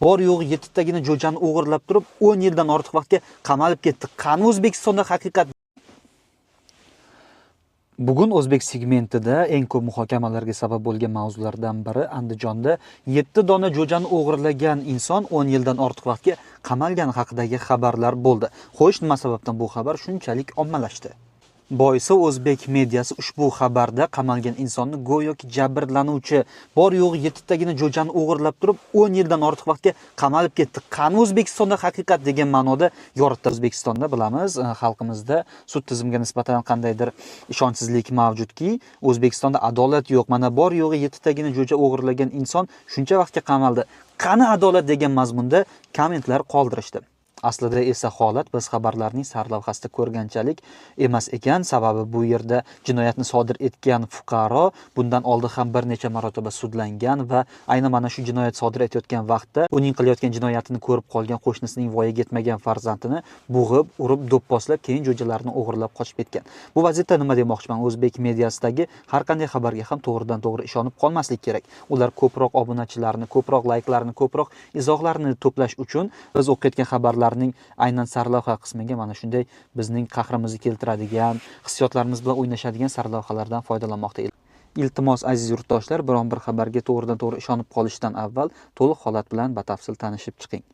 Bor yo'g'i yettitagina jo'jani o'g'irlab turib, 10 yildan ortiq vaqtga qamalib ketdi. Qani O'zbekistonda haqiqat? Bugun o'zbek segmentida eng ko'p muhokamalarga sabab bo'lgan mavzulardan biri Andijonda 7 dona jo'jani o'g'irlagan inson 10 yildan ortiq vaqtga qamalgani haqidagi xabarlar bo'ldi. Xo'sh, nima sababdan bu xabar shunchalik ommalashdi? Boisi, o'zbek mediasi ushbu xabarda qamalgan insonni go'yoki jabrlanuvchi, bor yo'g'i yettitagina jo'jani o'g'irlab turib, 10 yildan ortiq vaqtga qamalib ketdi. Qani O'zbekistonda haqiqat degan ma'noda yoritdi. O'zbekistonda bilamiz, xalqimizda sud tizimiga nisbatan qandaydir ishonchsizlik mavjudki, O'zbekistonda adolat yo'q. Mana bor yo'g'i yettitagina jo'ja o'g'irlagan inson shuncha vaqtga qamaldi. Qani adolat degan mazmunda kommentlar qoldirishdi. Aslida esa holat biz xabarlarning sarlavhasida ko'rganchalik emas ekan. Sababi bu yerda jinoyatni sodir etgan fuqaro bundan oldin ham bir necha marotaba sudlangan va aynan mana shu jinoyat sodir etayotgan vaqtda uning qilayotgan jinoyatini ko'rib qolgan qo'shnisining voyaga yetmagan farzandini bo'g'ib, urib, do'pposlab, keyin jo'jalarni o'g'irlab qochib ketgan. Bu vaziyatda nima demoqchiman? O'zbek mediasidagi har qanday xabarga ham to'g'ridan to'g'ri ishonib qolmaslik kerak. Ular ko'proq obunachilarni, ko'proq layklarni, ko'proq izohlarni to'plash uchun biz o'qiyotgan xabarlarning aynan sarlavha qismiga mana shunday bizning qahrimizni keltiradigan, hissiyotlarimiz bilan o'ynashadigan sarlavhalardan foydalanmoqda. Iltimos, aziz yurtdoshlar, biron bir xabarga to'g'ridan to'g'ri ishonib qolishdan avval to'liq holat bilan batafsil tanishib chiqing.